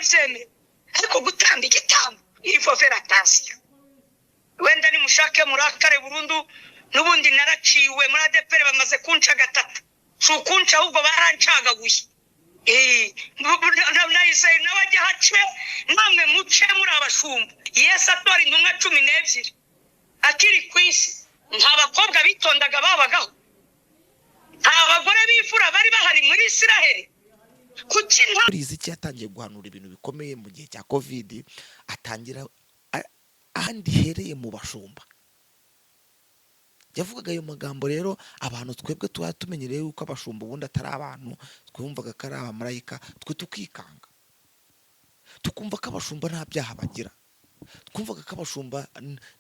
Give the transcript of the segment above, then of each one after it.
Turabyemera, ariko gutamba igitambo, il faut faire attention. Wenda nimushake murakare burundu. N'ubundi naraciwe muri ADEPR, bamaze kunca gatatu. Si ukunca, ahubwo barancagaguye. Na Isayi nawe ajya hace, namwe muce muri abashumba. Yesu atora intumwa 12 akiri ku isi, nta bakobwa bitondaga babagaho, nta bagore b'imfura bari bahari muri Isiraheli. Kuki nta Riziki yatangiye guhanura ibintu bikomeye mu gihe cya COVID, atangira ahandi hereye mu bashumba. Yavugaga ayo magambo rero, abantu twebwe tuba tumenyereye yuko abashumba ubundi atari abantu, twumvaga ko ari abamarayika, twe tukikanga, tukumva ko abashumba nta byaha bagira. Twumvaga ko abashumba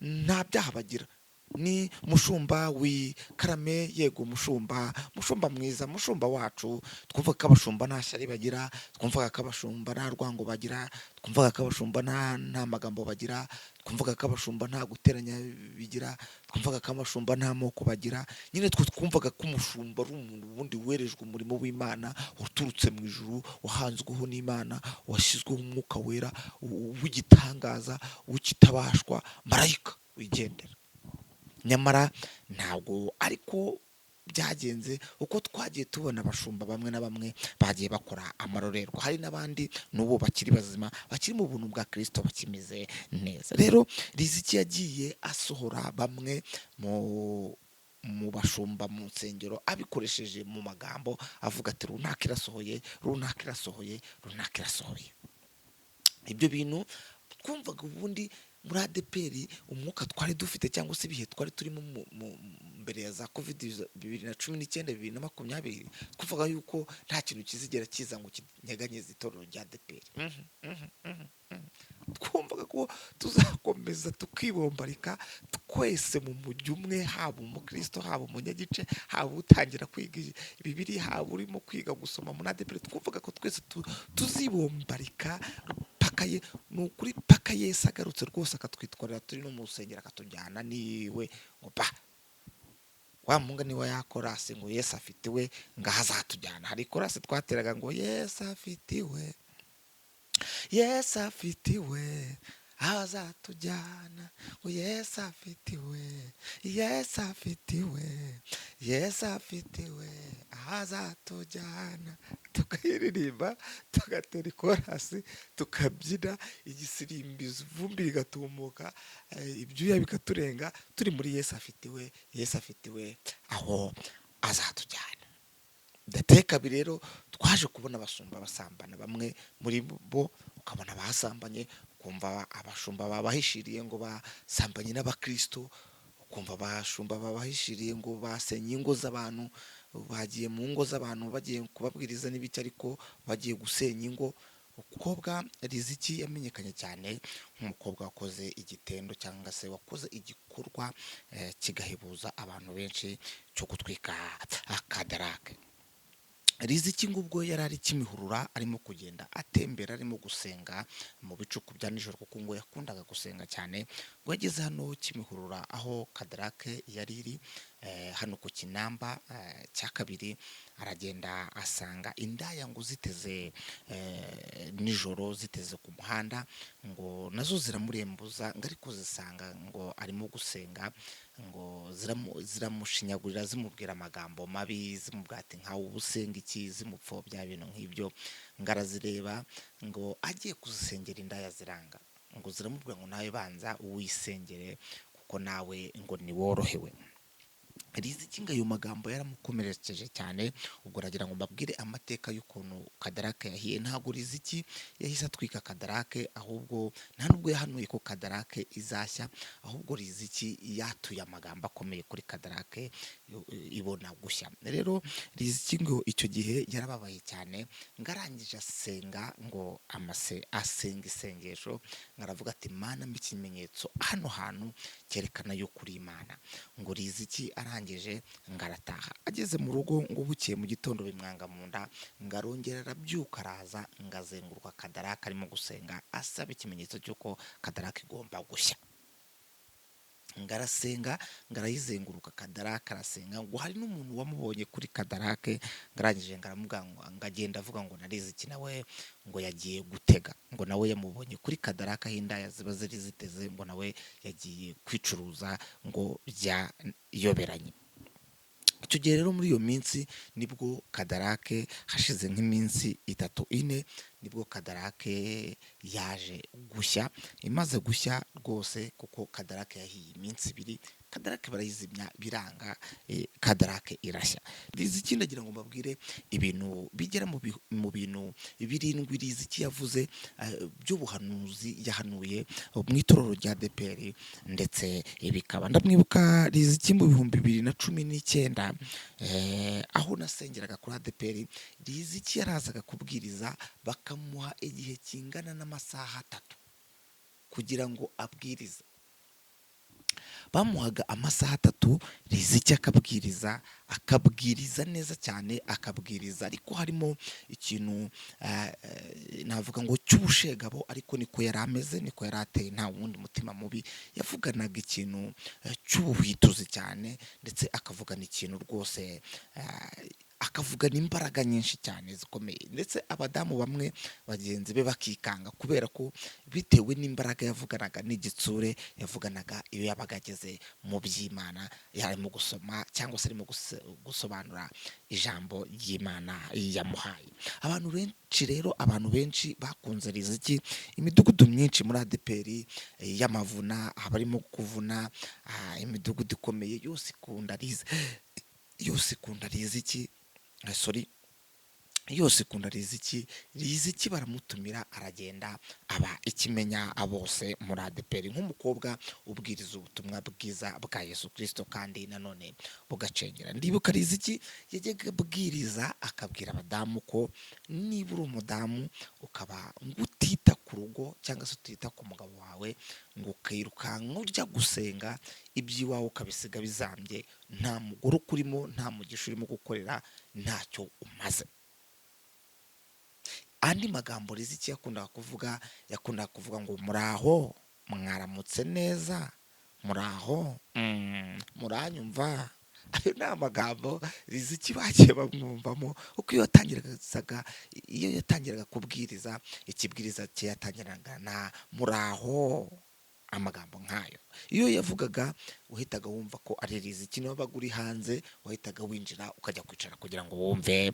nta byaha bagira. Ni mushumba w'ikarame, yego mushumba, mushumba mwiza, mushumba wacu. Twumvaga ko abashumba nta shyari bagira, twumvaga ko abashumba nta rwango bagira, twumvaga ko abashumba nta magambo bagira, twumvaga ko abashumba nta guteranya bigira, twumvaga ko abashumba nta moko bagira. Nyine twe twumvaga ko umushumba ari umuntu ubundi werejwe umurimo w'Imana, waturutse mu ijuru, wahanzweho n'Imana, washyizweho umwuka wera w'igitangaza, w'ikitabashwa, marayika wigendera. Nyamara ntabwo ariko byagenze. Uko twagiye tubona, abashumba bamwe na bamwe bagiye bakora amarorerwa, hari n'abandi n'ubu bakiri bazima, bakiri mu buntu bwa Kirisito, bakimeze neza. Rero Riziki yagiye asohora bamwe mu bashumba mu nsengero abikoresheje mu magambo, avuga ati: "Runaka irasohoye, runaka irasohoye, runaka irasohoye." Ibyo bintu twumvaga ubundi muri ADEPR, umwuka twari dufite cyangwa se ibihe twari turimo mbere ya za COVID 2019, 2020, twumvaga yuko nta kintu kizigera kiza ngo kinyeganyeze itorero rya ADEPR. Twumvaga ko tuzakomeza tukibombarika twese mu mujyi umwe, haba umukristo, haba umunyagice, haba utangira kwiga Bibiri, haba urimo kwiga gusoma muri ADEPR. Twumvaga ko twese tuzibombarika paka ye, ni ukuri, paka Yesu agarutse rwose, akatwitwarira turi no mu rusengero, akatujyana niwe ngo ba wa munga niwe yakorasi ngo "Yesu afite iwe", ngaho azatujyana. Hari ikorasi twateraga ngo "Yesu afite iwe, Yesu afite iwe, aho azatujyana", ngo "Yesu afite iwe, Yesu afite iwe, Yesu afite iwe, aho azatujyana", tukayiririmba, tugatera ikorasi, tukabyina igisirimbizo, ivumbi rigatumuka, ibyuya bikaturenga, turi muri "Yesu afite iwe, Yesu afite iwe, aho azatujyana". Ndateye kabiri rero, twaje kubona abashumba basambana. Bamwe muri bo ukabona basambanye, ukumva abashumba babahishiriye ngo basambanye n'abakristo, ukumva abashumba babahishiriye ngo basenye ingo z'abantu, bagiye mu ngo z'abantu bagiye kubabwiriza n'ibiki, ariko bagiye gusenya ingo. Umukobwa Riziki yamenyekanye cyane nk'umukobwa wakoze igitendo cyangwa se wakoze igikorwa kigahebuza abantu benshi cyo gutwika akadarake. Riziki ngo ubwo yari ari Kimihurura, arimo kugenda atembera, arimo gusenga mu bicuku bya nijoro, kuko ngo yakundaga gusenga cyane, ngo yageze hano Kimihurura aho Kadarake yari iri, hano ku Kinamba cya kabiri, aragenda asanga indaya ngo ziteze nijoro, ziteze ku muhanda, ngo nazo ziramurembuza, ngo ariko zisanga ngo arimo gusenga, ngo ziramushinyagurira, zimubwira amagambo mabi, zimubwira ati: "Nkawe uba usenga iki?", zimupfobya, ibintu nk'ibyo. Ngo arazireba, ngo agiye kuzisengera indaya ziranga, ngo ziramubwira ngo: "Nawe banza wisengere, kuko nawe ngo ntiworohewe." Riziki ngo ayo magambo yaramukomerekeje cyane. Ubwo aragira ngo mbabwire amateka y'ukuntu Kadarake yahiye. Ntabwo Riziki yahise atwika Kadarake, ahubwo nta nubwo yahanuye ko Kadarake izashya, ahubwo Riziki yatuye amagambo akomeye kuri Kadarake ibona gushya. Rero Riziki ngo icyo gihe yarababaye cyane, ngo arangije asenga, ngo amase asenga isengesho, ngo aravuga ati: "Mana, mpa ikimenyetso hano hantu cyerekana yuko uri Imana." Ngo Riziki arangije ngo arataha, ageze mu rugo ngo bukeye mu gitondo bimwanga mu nda, ngo arongera arabyuka, araza, ngo azenguruka Kadaraka arimo gusenga, asaba ikimenyetso cy'uko Kadaraka igomba gushya. Ngarasenga, ngarayizenguruka Kadarake, arasenga. Ngo hari n'umuntu wamubonye kuri Kadarake, ngarangije ngaramubwira ngo ngagenda avuga ngo na Riziki nawe ngo yagiye gutega, ngo nawe yamubonye kuri Kadarake aho indaya ziba ziri ziteze, ngo nawe yagiye kwicuruza, ngo byayoberanye. Icyo gihe rero muri iyo minsi nibwo Kadarake, hashize nk'iminsi 3 4, nibwo Kadarake yaje gushya. Imaze gushya rwose, kuko Kadarake yahiye iminsi 2, Kadarake barayizimya biranga, Kadarake irashya. Riziki, ndagira ngo mbabwire ibintu bigera mu bintu 7 Riziki yavuze by'ubuhanuzi yahanuye mu itorero rya ADEPR, ndetse bikaba. Ndamwibuka Riziki mu 2019, aho nasengeraga kuri ADEPR, Riziki yarazaga kubwiriza bakamuha igihe kingana n'amasaha 3 kugira ngo abwirize. Bamuhaga amasaha 3, Riziki akabwiriza, akabwiriza neza cyane, akabwiriza ariko harimo ikintu navuga ngo cy'ubushegabo, ariko niko yari ameze, niko yari ateye, nta wundi mutima mubi. Yavuganaga ikintu cy'ubuhituzi cyane, ndetse akavugana ikintu rwose, akavugana imbaraga nyinshi cyane zikomeye, ndetse abadamu bamwe bagenzi be bakikanga kubera ko bitewe n'imbaraga yavuganaga n'igitsure yavuganaga iyo yabaga ageze mu by'Imana, yarimo gusoma cyangwa se arimo gusobanura ijambo ry'Imana yamuhaye. Abantu benshi rero, abantu benshi bakunze Riziki. Imidugudu myinshi muri ADEPR y'amavuna, abarimo kuvuna, imidugudu ikomeye yose ikunda Riziki, yose ikunda Riziki, sorry, yose ikunda Riziki. Riziki baramutumira aragenda, aba ikimenya bose muri ADEPR nk'umukobwa ubwiriza ubutumwa bwiza bwa Yesu Kristo, kandi nanone bugacengera. Ndibuka Riziki yajyaga abwiriza akabwira abadamu ko niba uri umudamu ukaba ngo utita ku rugo cyangwa se utita ku mugabo wawe, ngo ukirukanka ujya gusenga, iby'iwawe ukabisiga bizambye, nta mugore ukurimo, nta mugisha urimo gukorera, ntacyo umaze. Andi magambo Riziki yakundaga kuvuga, yakundaga kuvuga ngo muraho, mwaramutse neza, muraho, muranyumva. Ayo ni amagambo Riziki bagiye bamwumvamo, kuko iyo yatangiraga kubwiriza, ikibwiriza cye yatangiraga na muraho, amagambo nk'ayo. Iyo yavugaga wahitaga wumva ko ari Riziki, niba wabaga uri hanze wahitaga winjira ukajya kwicara kugira ngo wumve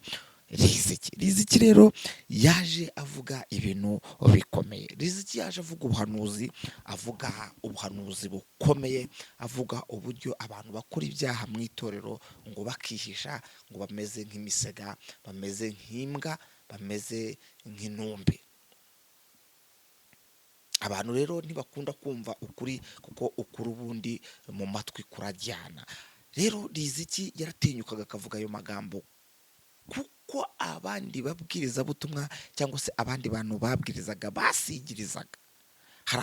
Riziki. Riziki rero yaje avuga ibintu bikomeye. Riziki yaje avuga ubuhanuzi, avuga ubuhanuzi bukomeye, avuga uburyo abantu bakora ibyaha mu itorero ngo bakihisha, ngo bameze nk'imisega, bameze nk'imbwa, bameze nk'intumbi. Abantu rero ntibakunda kumva ukuri, kuko ukuri ubundi mu matwi kurajyana. Rero Riziki yaratinyukaga akavuga ayo magambo, kuko abandi babwirizabutumwa cyangwa se abandi bantu babwirizaga basigirizaga. Hari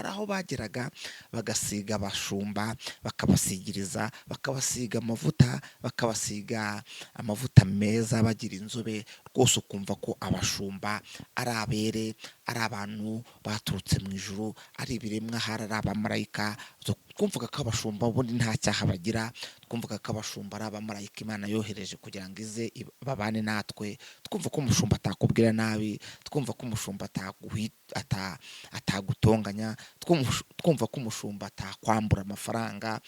aho bageraga bagasiga abashumba, bakabasigiriza, bakabasiga amavuta, bakabasiga amavuta meza, bagira inzobe rwose, ukumva ko abashumba ari abere, ari abantu baturutse mu ijuru, ari ibiremwa, hari ari abamarayika. Twumvaga ko abashumba ubundi nta cyaha bagira, twumvaga ko abashumba ari abamarayika Imana yohereje kugira ngo ize babane natwe. Twumva ko umushumba atakubwira nabi, twumva ko umushumba atagutonganya, twumva ko umushumba atakwambura amafaranga.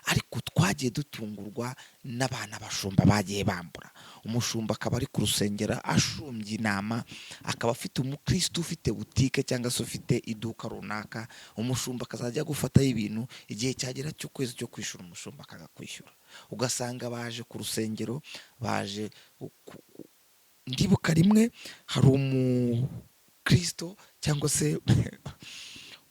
Ariko twagiye dutungurwa n'abana abashumba bagiye bambura. Umushumba akaba ari ku rusengero ashumbye intama, akaba afite umukristo ufite butike cyangwa se ufite iduka runaka, umushumba akazajya gufataho ibintu, igihe cyagera cy'ukwezi cyo kwishyura umushumba akagakwishyura. Ugasanga baje ku rusengero, baje ndibuka rimwe hari umukristo cyangwa se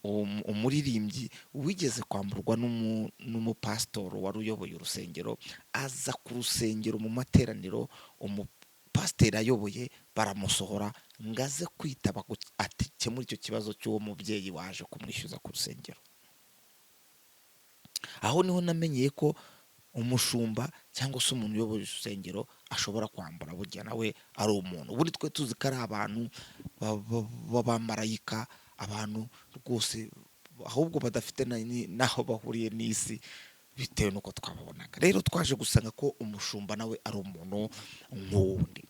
umuririmbyi wigeze kwamburwa n'umupasitoro wari uyoboye urusengero, aza ku rusengero mu materaniro umupasiteri ayoboye, baramusohora ngo aze kwitaba akemure icyo kibazo cy'uwo mubyeyi waje kumwishyuza ku rusengero. Aho niho namenyeye ko umushumba cyangwa se umuntu uyoboye urusengero ashobora kwambura, burya nawe ari umuntu. Ubundi twe tuzi ko ari abantu b'abamarayika, abantu rwose ahubwo badafite n'aho bahuriye n'isi, bitewe n'uko twababonaga. Rero twaje gusanga ko umushumba nawe ari umuntu nk'uwundi.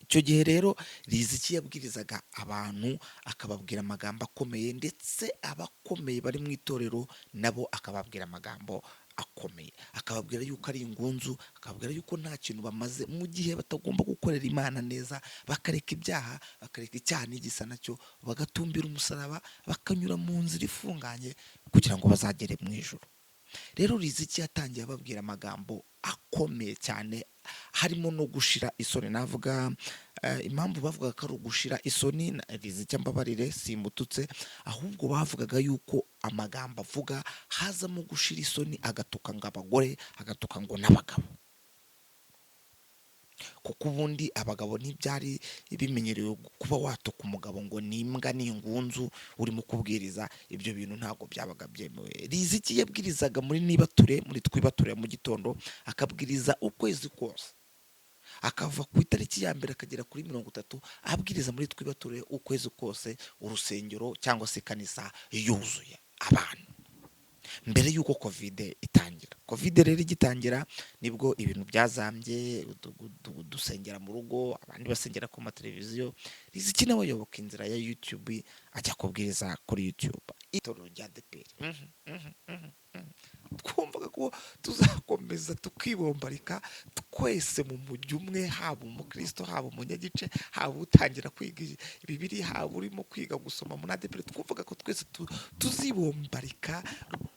Icyo gihe rero Riziki yabwirizaga abantu, akababwira amagambo akomeye, ndetse abakomeye bari mu itorero nabo akababwira amagambo akomeye, akababwira yuko ari ingunzu, akababwira yuko nta kintu bamaze mu gihe batagomba gukorera Imana neza, bakareka ibyaha, bakareka icyaha n'igisa nacyo, bagatumbira umusaraba, bakanyura mu nzira ifunganye kugira ngo bazagere mu ijuru. Rero Riziki yatangiye ababwira amagambo akomeye cyane, harimo no gushira isoni. Navuga impamvu bavugaga ko ari ugushira isoni, Riziki mbabarire simbututse, ahubwo bavugaga yuko amagambo avuga hazamo gushira isoni, agatuka ngo abagore, agatuka ngo n'abagabo, kuko ubundi abagabo ntibyari bimenyerewe kuba watuka umugabo ngo ni imbwa, ni ingunzu, urimo kubwiriza. Ibyo bintu ntabwo byabaga byemewe. Riziki yabwirizaga muri nibature, muri twibature mu gitondo, akabwiriza ukwezi kose, akava ku itariki ya 1 akagera kuri 30, abwiriza muri twibature ukwezi kose, urusengero cyangwa se ikanisa yuzuye abantu, mbere y'uko Covid itangira. Covid rero igitangira nibwo ibintu byazambye, dusengera mu rugo, abandi basengera ku mateleviziyo. Riziki nawe ayoboka inzira ya YouTube, ajya kubwiriza kuri YouTube. Itorero rya ADEPR, twumvaga ko tuzakomeza tukibombarika twese mu mujyi umwe, haba umukristo, haba umunyagice, haba utangira kwiga Bibiliya, haba urimo kwiga gusoma muri ADEPR. Twumvaga ko twese tuzibombarika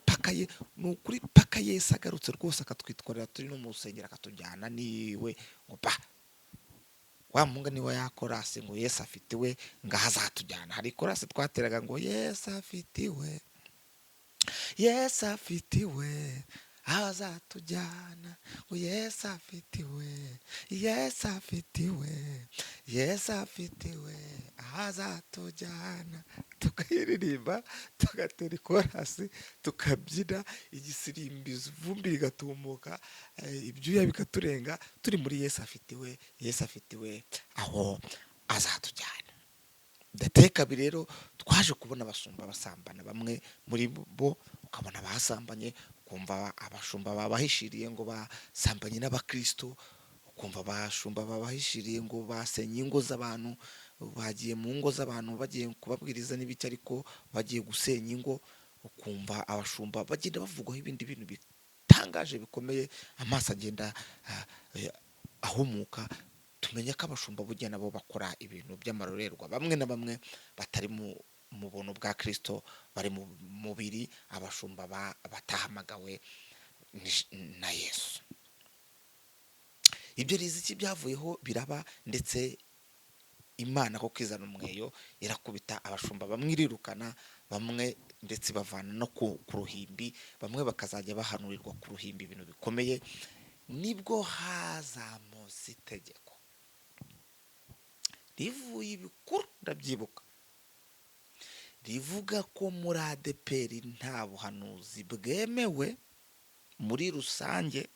paka ye, ni ukuri, paka Yesu agarutse rwose akatwitwarira turi no mu rusengero, akatujyana niwe ngo ba wa munga niwe ya korasi ngo Yesu afite iwe, ngaho azatujyana. Hari korasi twateraga ngo Yesu afite iwe, Yesu afite iwe, aho azatujyana, ngo Yesu afite iwe, Yesu afite iwe, Yesu afite iwe, aho azatujyana. Tukayiririmba, tugatera ikorasi, tukabyina igisirimbizo, ivumbi rigatumuka, ibyuya bikaturenga, turi muri Yesu afite iwe, Yesu afite iwe, aho azatujyana. Ndateye kabiri rero twaje kubona abashumba basambana, bamwe muri bo ukabona basambanye, ukumva abashumba babahishiriye ngo basambanye n'abakristo, ukumva abashumba babahishiriye ngo basenye ingo z'abantu, bagiye mu ngo z'abantu bagiye kubabwiriza n'ibiki, ariko bagiye gusenya ingo. Ukumva abashumba bagenda bavugwaho ibindi bintu bitangaje bikomeye, amaso agenda ahumuka, tumenya ko abashumba burya nabo bakora ibintu by'amarorerwa, bamwe na bamwe batari mu buntu bwa Kristo, bari mu mubiri, abashumba batahamagawe na Yesu. Ibyo Riziki byavuyeho biraba, ndetse Imana koko izana umweyo, irakubita abashumba bamwe, irirukana bamwe, ndetse bavana no ku ruhimbi, bamwe bakazajya bahanurirwa ku ruhimbi ibintu bikomeye. Nibwo hazamutse itegeko rivuye ibikuru, ndabyibuka, rivuga ko muri ADEPR nta buhanuzi bwemewe muri rusange.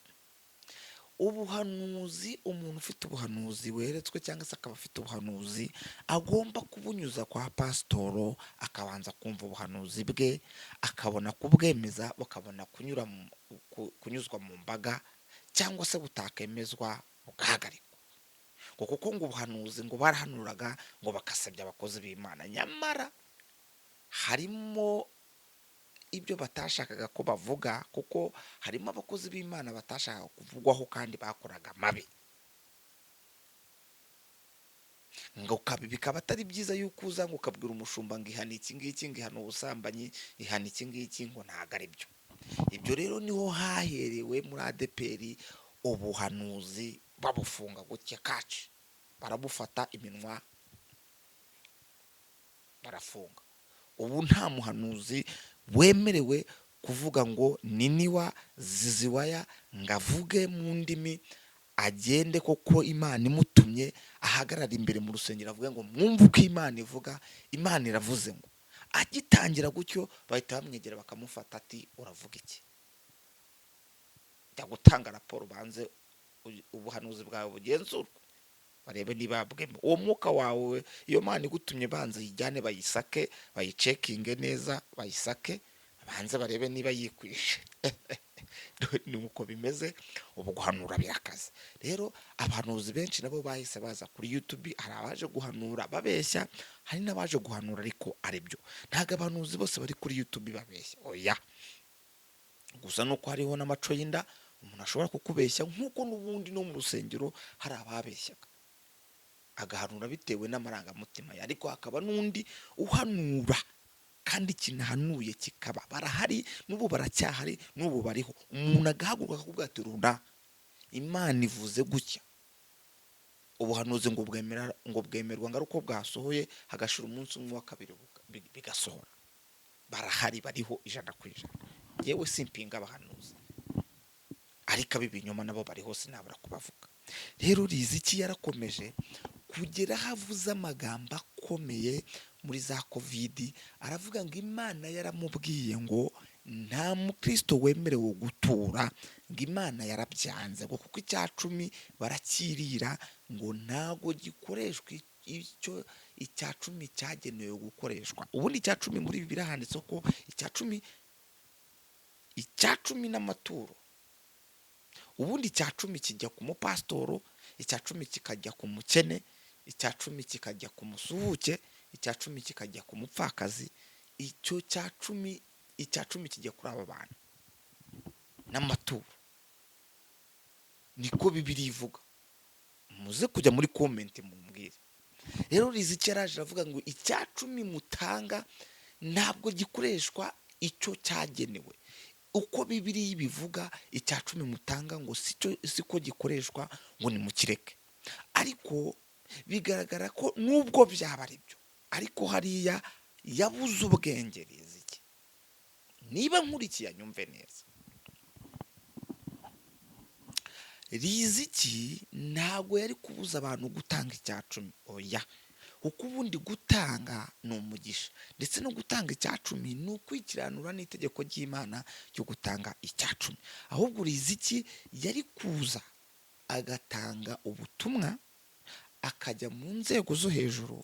Ubuhanuzi, umuntu ufite ubuhanuzi weretswe cyangwa se akaba afite ubuhanuzi, agomba kubunyuza kwa pasitoro, akabanza kumva ubuhanuzi bwe, akabona kubwemeza, bukabona kunyuzwa mu mbaga, cyangwa se butakemezwa bugahagarikwa, ngo kuko ngo ubuhanuzi ngo barahanuraga ngo bakasebya abakozi b'Imana. Nyamara harimo ibyo batashakaga ko bavuga, kuko harimo abakozi b'Imana batashakaga kuvugwaho kandi bakoraga amabi, ngo bikaba atari byiza yuko uza ngo ukabwira umushumba ngo ihana iki ngiki, ngo ihana ubusambanyi, ihana iki ngiki, ngo ntabwo ari byo. Ibyo rero niho haherewe muri ADEPR ubuhanuzi babufunga gutya kaci, barabufata iminwa barafunga. Ubu nta muhanuzi wemerewe kuvuga ngo niniwa ziziwaya, ngo avuge mu ndimi, agende koko Imana imutumye, ahagarara imbere mu rusengero avuge ngo mwumve uko Imana ivuga, Imana iravuze ngo. Agitangira gutyo bahita bamwegera bakamufata, ati uravuga iki? Jya gutanga raporo, ubanze ubuhanuzi bwawe bugenzurwe. Barebe niba bwemewe uwo mwuka wawe. Iyo Mana igutumye, banza uyijyane bayisake, bayicekinge neza, bayisake, banze barebe niba yikwishe. Ni uko bimeze. Ubu guhanura birakaze. Rero abahanuzi benshi nabo bahise baza kuri YouTube. Hari abaje guhanura babeshya, hari n'abaje guhanura ariko ari byo. Ntabwo abahanuzi bose bari kuri YouTube babeshya, oya. Gusa nuko hariho n'amaco y'inda, umuntu ashobora kukubeshya, nk'uko n'ubundi no mu rusengero hari ababeshyaga, agahanura bitewe n'amarangamutima ye, ariko hakaba n'undi uhanura kandi ikintu ahanuye kikaba. Barahari n'ubu, baracyahari n'ubu, bariho. Umuntu agahaguruka akakubwira ati: "Runa, Imana ivuze gutya." Ubuhanuzi ngo bwemera, ngo bwemerwa ngo ari uko bwasohoye, hagashira umunsi umwe wa kabiri bigasohora. Barahari, bariho 100%. Yewe, simpinga abahanuzi, ariko ab'ibinyoma nabo bariho, sinabura kubavuga. Rero Riziki yarakomeje kugera aho avuze amagambo akomeye muri za COVID. Aravuga ngo Imana yaramubwiye ngo nta mukristo wemerewe gutura, ngo Imana yarabyanze, ngo kuko icya cumi barakirira, ngo ntago gikoreshwa icyo icya cumi cyagenewe gukoreshwa. Ubundi icya cumi muri Bibiliya handitse ko icya cumi n'amaturo, ubundi icya cumi kijya ku mupasitoro, icya cumi kikajya ku mukene, icya cumi kikajya ku musuhuke, icya cumi kikajya ku mupfakazi. Icyo cya cumi, icya cumi kijya kuri aba bantu n'amaturo, niko Bibiliya ivuga. Muze kujya muri comment mumbwire. Rero Riziki yaraje aravuga ngo icya cumi mutanga ntabwo gikoreshwa icyo cyagenewe. Uko Bibiliya ibivuga, icya cumi mutanga ngo sicyo, siko gikoreshwa, ngo nimukireke. Ariko bigaragara ko nubwo byaba ari byo, ariko hariya yabuze ubwenge Riziki. Niba nkurikiye anyumve neza. Riziki ntabwo yari kubuza abantu gutanga icya cumi, oya, kuko ubundi gutanga ni umugisha, ndetse no gutanga icya cumi ni ukwikiranura n'itegeko ry'Imana ryo gutanga icya cumi. Ahubwo Riziki yari kuza agatanga ubutumwa, akajya mu nzego zo hejuru,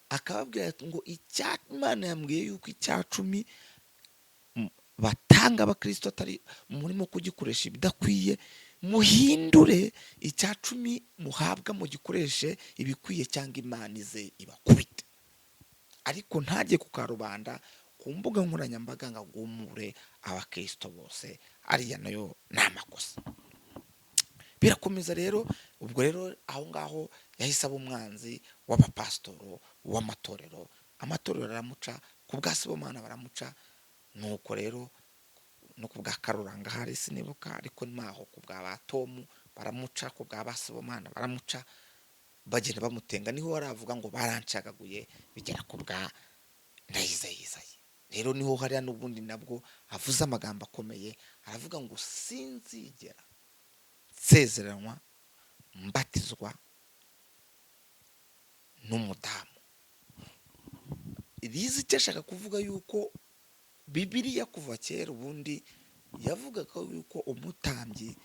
akababwira ngo icya Imana yambwiye yuko icya cumi batanga abakristo atari murimo kugikoresha ibidakwiye, muhindure icya cumi muhabwa mugikoreshe ibikwiye, cyangwa Imana ize ibakubite. Ariko ntajye ku karubanda ku mbuga nkoranyambaga ngo agumure abakristo bose, ariya nayo ni amakosa. Birakomeza rero. Ubwo rero aho ngaho yahise aba umwanzi w'abapasitoro, w'amatorero. Amatorero aramuca, ku bwa Sibomana baramuca. Nuko rero no ku bwa Karuranga hari sinibuka, ariko naho ku bwa ba Tomu baramuca, ku bwa ba Sibomana baramuca, bagenda bamutenga. Niho baravuga ngo barancagaguye, bigera ku bwa Ndayizayizaye. Rero niho hariya n'ubundi nabwo avuze amagambo akomeye, aravuga ngo sinzigera nsezeranywa, mbatizwa n'umudamu. Rizi icyo ashaka kuvuga, yuko Bibiliya kuva kera ubundi yavugaga yuko umutambyi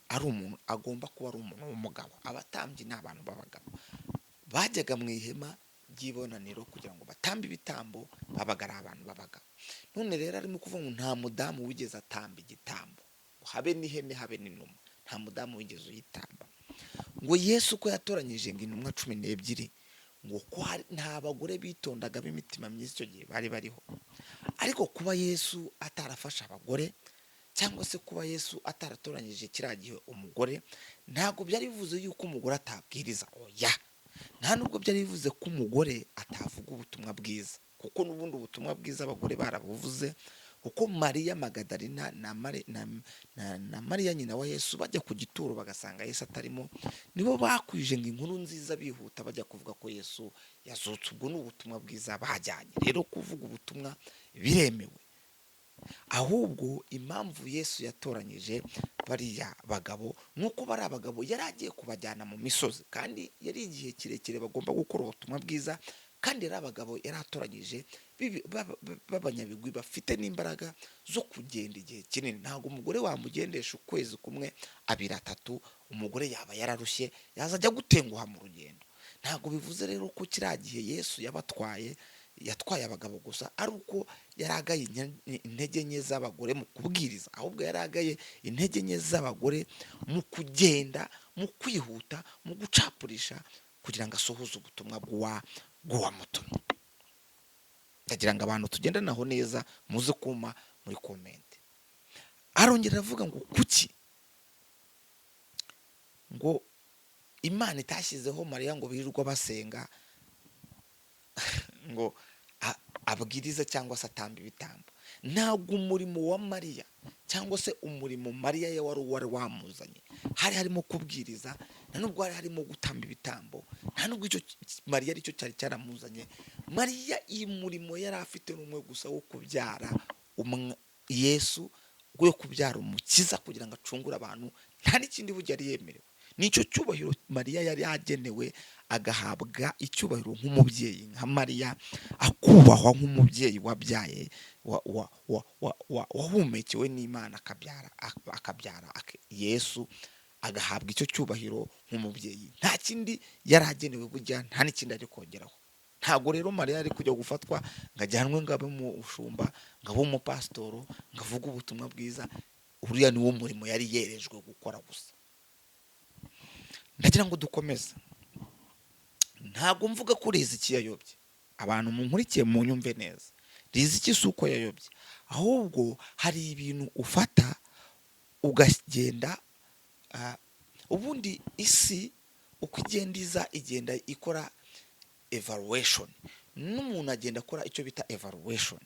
ari umuntu, agomba kuba ari umuntu w'umugabo. Abatambyi ni abantu b'abagabo bajyaga mu ihema ry'ibonaniro kugira ngo batambe ibitambo, babaga ari abantu b'abagabo. None rero arimo kuvuga ngo nta mudamu wigeze atamba igitambo, habe n'ihene, habe n'inuma, nta mudamu wigeze uyitamba. Ngo Yesu ko yatoranyije ngo intumwa 12, ngo ko nta bagore bitondaga b'imitima myiza icyo gihe bari bariho. Ariko kuba Yesu atarafashe abagore, cyangwa se kuba Yesu ataratoranyije kiriya gihe umugore, ntabwo byari bivuze yuko umugore atabwiriza, oya. Nta nubwo byari bivuze ko umugore atavuga ubutumwa bwiza, kuko n'ubundi ubutumwa bwiza abagore barabuvuze, kuko Mariya Magadalina na Mariya nyina wa Yesu bajya ku gituro bagasanga Yesu atarimo, nibo bakwije ngo inkuru nziza bihuta bajya kuvuga ko Yesu yazutse. Ubwo ni ubutumwa bwiza bajyanye. Rero kuvuga ubutumwa biremewe. Ahubwo impamvu Yesu yatoranyije bariya bagabo ni uko bari abagabo, yari agiye kubajyana mu misozi, kandi yari igihe kirekire bagomba gukora ubutumwa bwiza. Kandi yari abagabo yari atoranyije b'abanyabigwi bafite n'imbaraga zo kugenda igihe kinini. Ntabwo umugore wamugendesha ukwezi kumwe, abiri, atatu, umugore yaba yararushye, yazajya gutenguha mu rugendo. Ntabwo bivuze rero ko kiriya gihe Yesu yabatwaye, yatwaye abagabo gusa, ari uko yaragaye intege nke z'abagore mu kubwiriza, ahubwo yaragaye intege nke z'abagore mu kugenda, mu kwihuta, mu gucapurisha kugira ngo asohoze ubutumwa bw'uwamutumye. Ndagira ngo abantu tugendanaho neza, muze kuma muri comment. Arongera aravuga ngo kuki ngo Imana itashyizeho Mariya ngo birirwa basenga, ngo abwirize cyangwa se atamba ibitambo? Ntabwo umurimo wa Mariya cyangwa se umurimo Mariya ye wari wamuzanye hari harimo kubwiriza, nta nubwo hari harimo gutamba ibitambo, nta nubwo icyo Mariya aricyo cyari cyaramuzanye. Mariya iyi murimo yari afite n'umwe gusa, wo kubyara Yesu, wo kubyara Umukiza kugira ngo acungure abantu. Nta n'ikindi burya yari yemerewe. Nicyo cyubahiro Mariya yari yagenewe, agahabwa icyubahiro nk'umubyeyi, nka Mariya akubahwa nk'umubyeyi wabyaye, wahumekewe n'Imana, akabyara Yesu, agahabwa icyo cyubahiro nk'umubyeyi. Nta kindi yari agenewe burya, nta n'ikindi ari kongeraho. Ntabwo rero Mariya ari kujya gufatwa ngo ajyanwe ngo abe umushumba, ngo abe umupasitoro, ngo avuge ubutumwa bwiza. Uriya ni wo murimo yari yerejwe gukora gusa. Ndagira ngo dukomeze. Ntabwo mvuga ko Riziki yayobye. Abantu munkurikiye munyumve neza, Riziki si uko yayobye, ahubwo hari ibintu ufata ukagenda, ubundi isi uko igenda iza, igenda ikora evaluation, n'umuntu agenda akora icyo bita evaluation,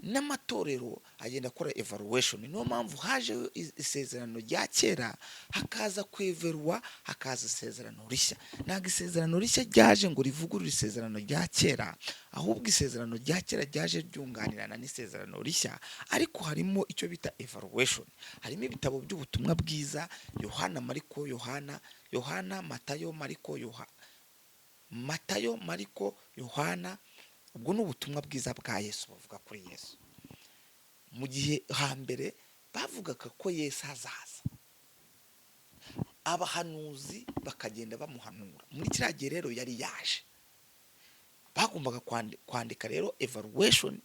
n'amatorero agenda akora evaluation. Niyo mpamvu haje isezerano rya kera, hakaza kweverwa, hakaza isezerano rishya. Ntabwo isezerano rishya ryaje ngo rivugurure isezerano rya kera, ahubwo isezerano rya kera ryaje ryunganirana n'isezerano rishya. Ariko harimo icyo bita evaluation, harimo ibitabo by'ubutumwa bwiza: Yohana, Mariko, Yohana, Yohana, Matayo, Mariko, Matayo, Mariko, Yohana. Ubwo ni ubutumwa bwiza bwa Yesu, bavuga kuri Yesu. Mu gihe hambere bavugaga ko Yesu azaza, abahanuzi bakagenda bamuhanura. Muri kiriya gihe rero yari yaje, bagombaga kwandika rero evaluation.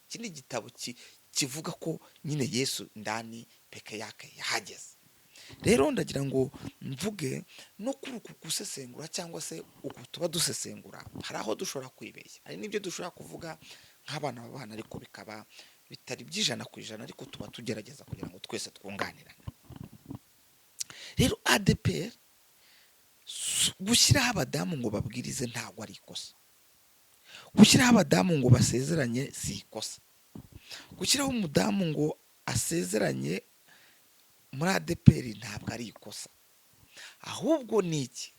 Iki ni igitabo kivuga ko nyine Yesu ndani peke yake yahageze. Rero ndagira ngo mvuge no kuri uku gusesengura, cyangwa se uku tuba dusesengura, hari aho dushobora kwibeshya, hari n'ibyo dushobora kuvuga nk'abana b'abana ariko bikaba bitari by'100%, ariko tuba tugerageza kugira ngo twese twunganirane. Rero ADEPR gushyiraho abadamu ngo babwirize ntabwo ari ikosa, gushyiraho abadamu ngo basezeranye si ikosa, gushyiraho umudamu ngo asezeranye muri ADEPR ntabwo ari ikosa. Ahubwo ni iki?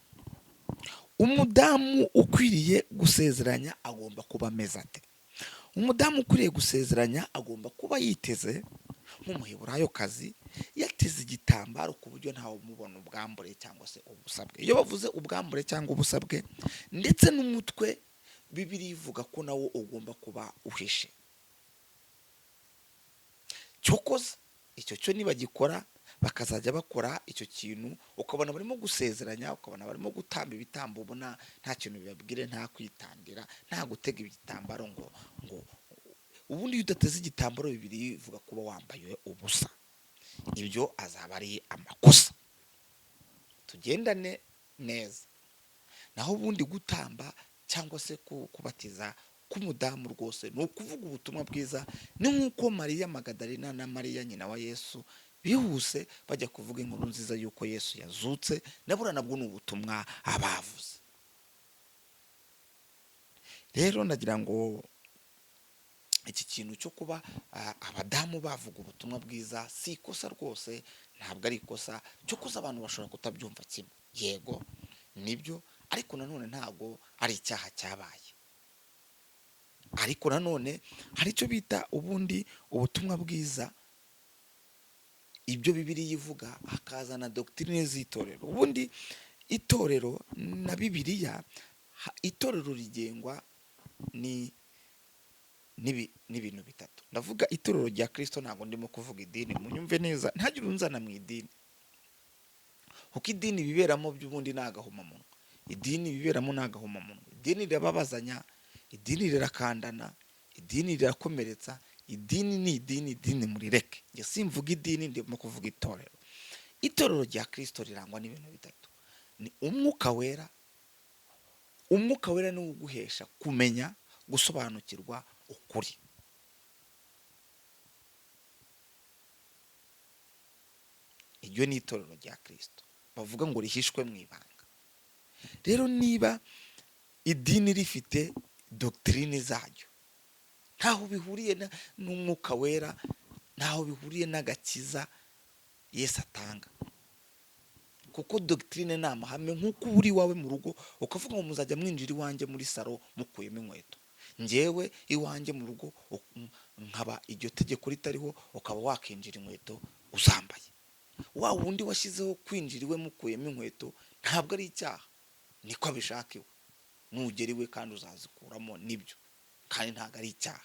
Umudamu ukwiriye gusezeranya agomba kuba ameze ate? Umudamu ukwiriye gusezeranya agomba kuba yiteze nk'Umuheburayokazi, yateze igitambaro ku buryo ntawe umubona ubwambure cyangwa se ubusabwe. Iyo bavuze ubwambure cyangwa ubusabwe, ndetse n'umutwe, Bibiliya ivuga ko nawo ugomba kuba uhishe. Cyokoza icyo cyo nibagikora, bakazajya bakora icyo kintu, ukabona barimo gusezeranya, ukabona barimo gutamba ibitambo, ubona nta kintu bibabwire, nta kwitandira, nta gutega igitambaro, ngo ubundi iyo udateze igitambaro, Bibiliya ivuga kuba wambaye ubusa, ibyo azaba ari amakosa. Tugendane neza. Naho ubundi gutamba cyangwa se kubatiza k'umudamu rwose ni ukuvuga ubutumwa bwiza. Ni nk'uko Mariya Magadalena na Mariya nyina wa Yesu bihuse bajya kuvuga inkuru nziza y'uko Yesu yazutse, nabura nabwo ni ubutumwa abavuze. Rero ndagira ngo iki kintu cyo kuba abadamu bavuga ubutumwa bwiza si ikosa rwose, ntabwo ari ikosa. Cyokoza abantu bashobora kutabyumva kimwe, yego nibyo, ariko nanone ntabwo ari icyaha cyabaye. Ariko nanone hari icyo bita ubundi ubutumwa bwiza, ibyo Bibiliya ivuga, hakazana doctrine z'itorero. Ubundi itorero na Bibiliya, itorero rigengwa ni n'ibintu bitatu. Ndavuga itorero rya Kirisito, ntabwo ndimo kuvuga idini, munyumve neza, ntagire unzana mu idini, kuko idini biberamo by'ubundi ni agahomamunwa. Idini biberamo ni agahomamunwa. Idini rirababazanya, idini rirakandana, idini rirakomeretsa. Idini ni idini, idini murireke. Njye simvuga idini, ndimo kuvuga itorero. Itorero rya Kirisito rirangwa n'ibintu bitatu: ni Umwuka Wera. Umwuka Wera niwo uguhesha kumenya, gusobanukirwa ukuri. Iryo ni itorero rya Kirisito bavuga ngo rihishwe mu ibanga. Rero niba idini rifite dogitirine zaryo, ntaho bihuriye n'Umwuka Wera, ntaho bihuriye n'agakiza Yesu atanga, kuko dogitirine ni amahame. Nk'uko uba uri iwawe mu rugo ukavuga ngo muzajya mwinjira iwanjye muri saro mukuyemo inkweto, ngewe iwanjye mu rugo nkaba iryo tegeko ritariho, ukaba wakinjira inkweto uzambaye. Wa wundi washyizeho kwinjira iwe mukuyemo inkweto, ntabwo ari icyaha, niko abishaka iwe. Nugera iwe kandi uzazikuramo, nibyo, kandi ntabwo ari icyaha.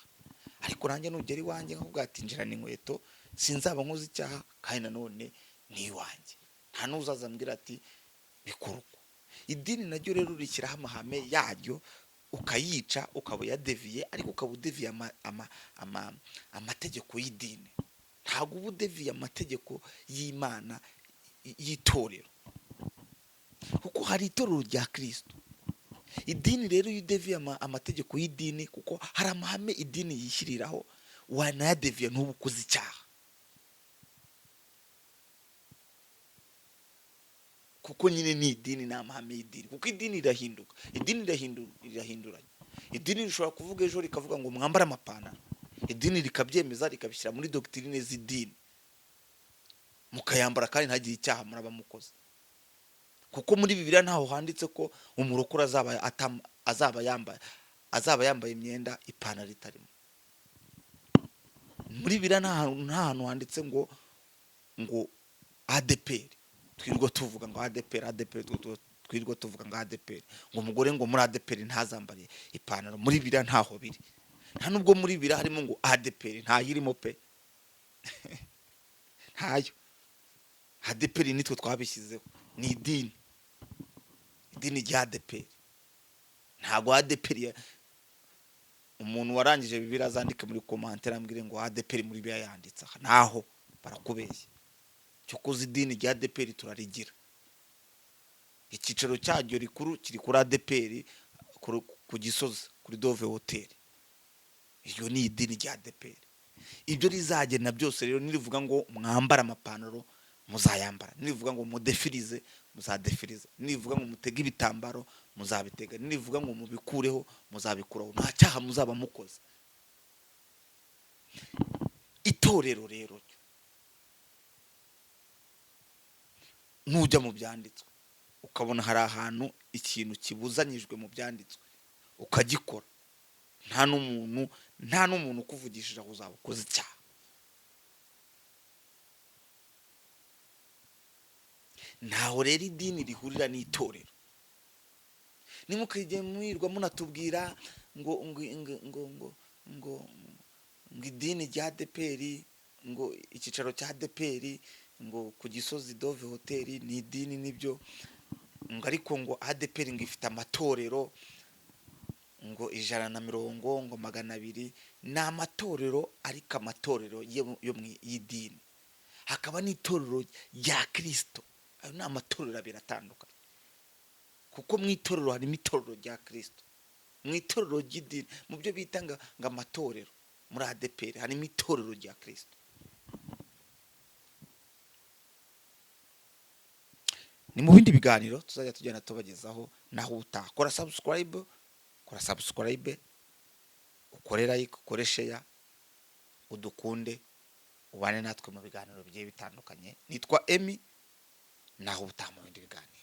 Ariko nanjye nugera iwanjye nkavuga ati injirana inkweto, sinzaba nkoze icyaha, kandi nanone ni iwanjye, nta n'uzaza ambwira ati bikora uko. Idini naryo rero rishyiraho amahame yaryo, ukayica, ukaba uyadeviye, ariko ukaba udeviye amategeko y'idini, ntabwo uba udeviye amategeko y'Imana y'itorero, kuko hari itorero rya Kirisito. Idini rero, iyo udeviye amategeko y'idini, kuko hari amahame idini yishyiriraho, wanayadeviye ntuba ukoze icyaha, kuko nyine ni idini, ni amahame y'idini. Kuko idini irahinduka, idini irahinduranya. Idini rishobora kuvuga ejo rikavuga ngo mwambare amapantaro, idini rikabyemeza, rikabishyira muri dogitirine z'idini, mukayambara kandi ntagire icyaha muraba mukoze, kuko muri Bibiliya ntaho handitse ko umurokore azaba yambaye imyenda ipantaro itarimo. Muri Bibiliya nta hantu handitse ngo ADPR. Twirirwa tuvuga ngo ADPR, ADPR, twirirwa tuvuga ngo ADPR, ngo umugore ngo muri ADPR ntazambare ipantaro. Muri Bibiliya ntaho biri, nta nubwo muri Bibiliya harimo ngo ADPR, ntayirimo pe, ntayo. ADPR nitwe twabishyizeho, ni idini, idini rya ADPR. Ntabwo ADPR, umuntu warangije Bibiliya azandike muri commentaire ambwire ngo ADPR muri Bibiliya yanditse aha, ntaho, barakubeshya. Cyokoze idini rya ADPR turarigira, icyicaro cyaryo rikuru kiri kuri ADPR ku Gisozi kuri Dove Hotel. Iryo ni idini rya ADPR. Ibyo rizagena byose rero, nirivuga ngo mwambare amapantaro muzayambara, nirivuga ngo mudefirize muzadefiriza, nirivuga ngo mutege ibitambaro muzabitega, nirivuga ngo mubikureho muzabikuraho, nta cyaha muzaba mukoze. Itorero rero nujya mu byanditswe ukabona hari ahantu ikintu kibuzanyijwe mu byanditswe ukagikora, nta n'umuntu ukuvugishije aho uzaba ukoze icyaha. Ntaho rero idini rihurira n'itorero. Nimukajya mwirwa munatubwira ngo ngo ngo ngo ngo ngo ngo idini rya ADPR, ngo icyicaro cya ADPR ngo ku Gisozi Dove Hotel ni idini, nibyo, ngo ariko ngo ADPR ngo ifite amatorero ngo 150, ngo 200, ni amatorero, ariko amatorero yo y'idini, hakaba n'itorero rya Kirisito. Ayo ni amatorero abiri atandukanye, kuko mu itorero harimo itorero rya Kirisito, mu itorero ry'idini, mu byo bita ngo amatorero muri ADPR harimo itorero rya Kirisito. Ni mu bindi biganiro tuzajya tugenda tubagezaho. Naho utaha, kora subscribe, kora subscribe, ukore like, ukore share, udukunde, ubane natwe mu biganiro bigiye bitandukanye. Nitwa Emmy, naho ubutaha mu bindi biganiro.